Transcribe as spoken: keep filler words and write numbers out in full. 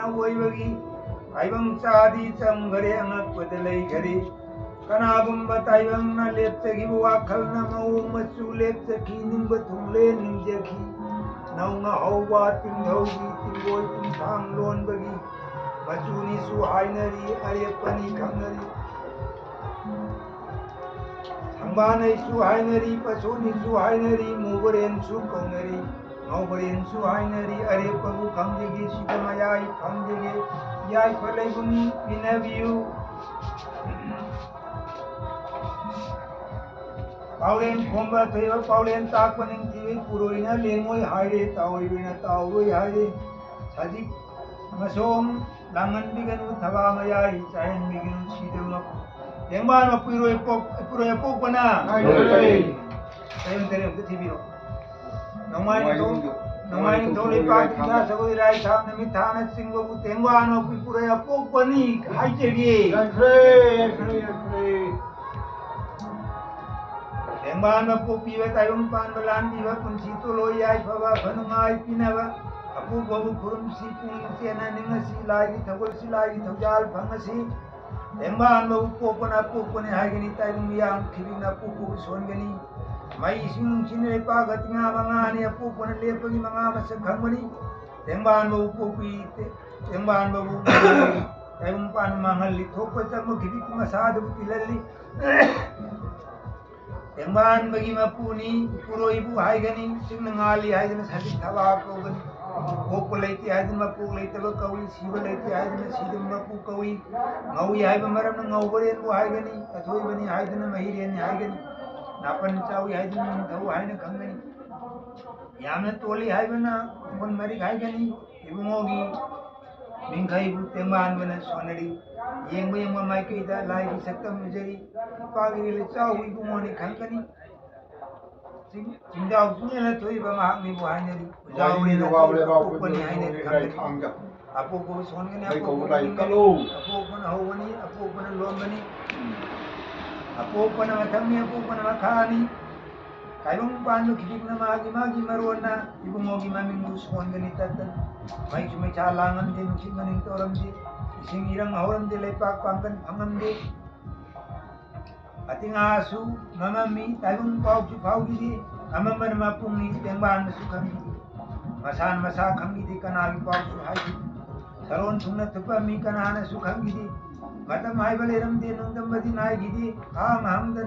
ꯑꯣꯏꯕꯒꯤ ꯇꯥꯏꯕꯪ ꯆꯥꯗꯤ ꯆꯝꯈꯔꯦ, ꯑꯉꯛꯄꯗ ꯂꯩꯈꯔꯦ꯫ ꯀꯅꯥꯒꯨꯝꯕ ꯇꯥꯏꯕꯪꯅ ꯂꯦꯞꯆꯈꯤꯕ ꯋꯥꯈꯜꯅ ꯃꯑꯣꯡ ꯃꯆꯨ ꯂꯦꯞꯆꯈꯤ, ꯅꯤꯡꯕ ꯊꯨꯡꯂꯦ ꯅꯤꯡꯖꯈꯤ꯫ ꯅꯧꯅ ꯍꯧꯕ ꯇꯤꯡꯊꯧꯒꯤ ꯇꯤꯡꯒꯣꯏ ꯄꯨꯡꯊꯥꯡ ꯂꯣꯟꯕꯒꯤ ꯃꯆꯨꯅꯤꯁꯨ ꯍꯥꯏꯅꯔꯤ, ꯑꯔꯦꯞꯄꯅꯤ ꯈꯪꯅꯔꯤ꯫ ꯁꯪꯕꯥꯅꯩꯁꯨ ꯍꯥꯏꯅꯔꯤ, ꯄꯁꯣꯅꯤꯁꯨ ꯍꯥꯏꯅꯔꯤ, ꯃꯨꯕꯔꯦꯟꯁꯨ ꯀꯧꯅꯔꯤ, ꯉꯧꯕꯔꯦꯟꯁꯨ ꯍꯥꯏꯅꯔꯤ꯫ ꯑꯔꯦꯞꯄꯕꯨ ꯈꯪꯖꯒꯦ ꯁꯤꯗ ꯃꯌꯥꯏ ꯐꯪꯖꯒꯦ, ꯌꯥꯏꯐ ꯂꯩꯕꯨꯡ ꯏꯟꯅꯕꯤꯌꯨ꯫ ꯄꯥꯎꯔꯦꯟ ꯈꯣꯝꯕ ꯊꯣꯏꯕ ꯄꯥꯎꯔꯦꯟ ꯇꯥꯛꯄ ꯅꯤꯡꯊꯤꯕꯤ ꯄꯨꯔꯣꯏꯅ ꯂꯦꯡꯉꯣꯏ ꯍꯥꯏꯔꯦ, ꯇꯥꯑꯣꯏꯕꯅ ꯇꯥꯎꯔꯣꯏ ꯍꯥꯏꯔꯦ꯫ ꯁꯖꯤꯛ ꯃꯁꯣꯝ ꯂꯥꯡꯍꯟꯕꯤꯒꯅꯨ, ꯊꯕꯥ ꯃꯌꯥꯏ ꯆꯥꯏꯍꯟꯕꯤꯒꯅꯨ, ꯁꯤꯗꯃꯛ ꯇꯦꯡꯕꯥꯟ ꯃꯄꯨꯔꯣꯏ ꯄꯣꯛ-, ꯄꯨꯔꯣꯏ ꯑꯄꯣꯛꯄꯅ꯫ ꯇꯥꯏꯕꯪ ꯇꯔꯦꯠ ꯑꯝꯇ ꯊꯤꯕꯤꯔꯣ꯫ ꯅꯣꯡꯃꯥꯏ ꯅꯤꯡꯊꯧ, ꯅꯣꯡꯃꯥꯏ ꯅꯤꯡꯊꯧ ꯂꯩꯄꯥꯛ ꯏꯁꯥ ꯁꯒꯣꯜ ꯏꯔꯥꯏ ꯊꯥꯡ ꯅꯨꯃꯤꯠ ꯊꯥꯅ ꯆꯤꯡꯕꯕꯨ ꯇꯦꯡꯕꯥꯟ ꯃꯄꯨꯔꯣꯏ ꯑꯄꯣꯛꯄꯅꯤ ꯍꯥꯏꯖꯒꯦ꯫ ꯌꯥꯏꯐꯔꯦ, ꯌꯥꯏꯐꯔꯦ, ꯌꯥꯏꯐꯔꯦ꯫ ꯇꯦꯡꯕꯥꯟꯕ ꯄꯣꯛꯄꯤꯕ, ꯇꯥꯏꯕꯪ ꯄꯥꯟꯕ ꯂꯥꯟꯕꯤꯕ, ꯄꯨꯟꯁꯤ ꯇꯣꯂꯣꯏ ꯌꯥꯏꯐꯕ, ꯑꯐ ꯅꯨꯡꯉꯥꯏ ꯄꯤꯅꯕ, ꯑꯄꯣꯛꯄꯕꯨ ꯈꯨꯔꯨꯝꯁꯤ, ꯄꯨꯛꯅꯤꯡ ꯆꯦꯟꯅ ꯅꯤꯡꯉꯁꯤ, ꯂꯥꯏꯒꯤ ꯊꯧꯒꯜꯁꯤ, ꯂꯥꯏꯒꯤ ꯊꯧꯖꯥꯜ ꯐꯪꯉꯁꯤ꯫ ꯇꯦꯡꯕꯥꯟꯕꯕꯨ ꯄꯣꯛꯄꯅ ꯑꯄꯣꯛꯄꯅꯤ ꯍꯥꯏꯒꯅꯤ, ꯇꯥꯏꯕꯪ ꯃꯤꯌꯥꯝ ꯈꯤꯕꯤꯛꯅ ꯑꯄꯣꯛꯄꯕꯨ ꯁꯣꯟꯒꯅꯤ꯫ ꯃꯩ ꯏꯁꯤꯡ ꯅꯨꯡꯁꯤꯠ ꯂꯩꯄꯥꯛ ꯑꯇꯤꯉꯥ ꯃꯉꯥꯅꯤ, ꯑꯄꯣꯛꯄꯅ ꯂꯦꯞꯄꯒꯤ ꯃꯉꯥ ꯃꯁꯛ ꯈꯪꯕꯅꯤ꯫ ꯇꯦꯡꯕꯥꯟꯕꯕꯨ ꯄꯣꯛꯄꯤ, ꯇꯦꯡꯕꯥꯟꯕꯕꯨ ꯇꯥꯏꯕꯪ ꯄꯥꯟꯕ ꯃꯥꯡꯍꯜꯂꯤ, ꯊꯣꯛꯄ ꯆꯪꯕ ꯈꯤꯕꯤꯛ ꯃꯁꯥꯗꯕꯨ ꯇꯤꯜꯍꯜꯂꯤ꯫ ꯇꯦꯡꯕꯥꯟꯕꯒꯤ ꯃꯄꯨꯅꯤ, ꯏꯄꯨꯔꯣꯏꯕꯨ ꯍꯥꯏꯒꯅꯤ, ꯆꯤꯡꯅ ꯉꯥꯜꯂꯤ ꯍꯥꯏꯗꯨꯅ ꯁꯖꯤꯛ ꯊꯕꯥ ꯀꯧꯒꯅꯤ꯫ ꯄꯣꯛꯄ ꯂꯩꯇꯦ ꯍꯥꯏꯗꯨꯅ ꯃꯄꯣꯛ ꯂꯩꯇꯕ ꯀꯧꯏ, ꯁꯤꯕ ꯂꯩꯇꯦ ꯍꯥꯏꯗꯨꯅ ꯁꯤꯗꯕ ꯃꯄꯨ ꯀꯧꯏ꯫ ꯉꯧꯏ ꯍꯥꯏꯕ ꯃꯔꯝꯅ ꯉꯧꯕꯔꯦꯟꯕꯨ ꯍꯥꯏꯒꯅꯤ, ꯑꯊꯣꯏꯕꯅꯤ ꯍꯥꯏꯗꯨꯅ ꯃꯍꯤꯔꯦꯟꯅꯤ ꯍꯥꯏꯒꯅꯤ꯫ ꯅꯥꯄꯟ ꯆꯥꯎꯏ ꯍꯥꯏꯗꯨꯅ ꯅꯤꯡꯊꯧ ꯍꯥꯏꯅ ꯈꯪꯒꯅꯤ꯫ ꯌꯥꯝꯅ ꯇꯣꯜꯂꯤ ꯍꯥꯏꯕꯅ ꯈꯣꯟ ꯃꯔꯤꯛ ꯍꯥꯏꯒꯅꯤ꯫ ꯏꯕꯨꯡꯉꯣꯒꯤ ꯃꯤꯡꯈꯩꯕꯨ ꯇꯦꯡꯕꯥꯟꯕꯅ ꯁꯣꯟꯅꯔꯤ꯫ ꯌꯦꯡꯕ ꯌꯦꯡꯕ ꯃꯥꯏꯀꯩꯗ ꯂꯥꯏꯒꯤ ꯁꯛꯇꯝ ꯎꯖꯔꯤ꯫ ꯏꯄꯥꯒꯤ ꯏꯔꯤꯜ ꯏꯆꯥꯎꯕꯨ ꯏꯕꯨꯡꯉꯣꯅꯤ ꯈꯪꯒꯅꯤ꯫ ꯆꯤꯡ-, ꯆꯤꯡꯖꯥꯎ ꯆꯤꯡꯂꯦꯟꯅ ꯊꯣꯛꯏꯕ ꯃꯍꯥꯛꯅꯤꯕꯨ ꯍꯥꯏꯅꯔꯤ꯫ ꯎꯖꯥꯎꯔꯤꯅ ꯊꯣꯛꯏꯕ ꯑꯄꯣꯛꯄꯅꯤ ꯍꯥꯏꯅꯔꯤ ꯈꯪꯒꯅꯤ꯫ ꯑꯄꯣꯛꯄꯕꯨ ꯁꯣꯟꯒꯅꯤ, ꯑꯄꯣꯛꯄꯕꯨ ꯅꯤꯡꯒꯅꯤ꯫ ꯑꯄꯣꯛꯄꯅ ꯍꯧꯕꯅꯤ, ꯑꯄꯣꯛꯄꯅ ꯂꯣꯟꯕꯅꯤ꯫ ꯑꯄꯣꯛꯄꯅ ꯃꯊꯛꯅꯤ, ꯑꯄꯣꯛꯄꯅ ꯃꯈꯥꯅꯤ꯫ ꯇꯥꯏꯕꯪ ꯄꯥꯟꯕ ꯈꯨꯗꯤꯡꯅ ꯃꯥꯒꯤ ꯃꯥꯒꯤ ꯃꯔꯣꯟꯅ ꯏꯕꯨꯡꯉꯣꯒꯤ ꯃꯃꯤꯡꯕꯨ ꯁꯣꯟꯒꯅꯤ ꯇꯠꯇꯅ꯫ ꯃꯩꯁꯨ ꯃꯩꯁꯥ ꯂꯥꯡꯉꯝꯗꯦ, ꯅꯨꯡꯁꯤꯠ ꯃꯅꯤꯡ ꯇꯧꯔꯝꯗꯦ, ꯏꯁꯤꯡ ꯏꯔꯪ ꯍꯧꯔꯝꯗꯦ, ꯂꯩꯄꯥꯛ ꯄꯥꯡꯒꯜ ꯐꯪꯉꯝꯗꯦ꯫ ꯑꯇꯤꯉꯥꯁꯨ ꯃꯃꯝꯃꯤ, ꯇꯥꯏꯕꯪ ꯄꯥꯎꯁꯨ ꯐꯥꯎꯈꯤꯗꯦ꯫ ꯑꯃꯝꯕꯅ ꯃꯄꯨꯡꯅꯤ, ꯇꯦꯡꯕꯥꯟꯕꯁꯨ ꯈꯪꯈꯤꯗꯦ꯫ ꯃꯁꯥꯅ ꯃꯁꯥ ꯈꯪꯈꯤꯗꯦ, ꯀꯅꯥꯒꯤ ꯄꯥꯎꯁꯨ ꯍꯥꯏꯈꯤꯗꯦ꯫ ꯁꯔꯣꯟ ꯊꯨꯡꯅ ꯊꯨꯞꯄꯝꯃꯤ, ꯀꯅꯥꯅꯁꯨ ꯈꯪꯈꯤꯗꯦ꯫ ꯃꯇꯝ ꯍꯥꯏꯕ ꯂꯩꯔꯝꯗꯦ, ꯅꯣꯡꯗꯝꯕꯗꯤ ꯅꯥꯏꯈꯤꯗꯦ꯫ ꯈꯥꯡ ꯍꯥꯡꯗꯅ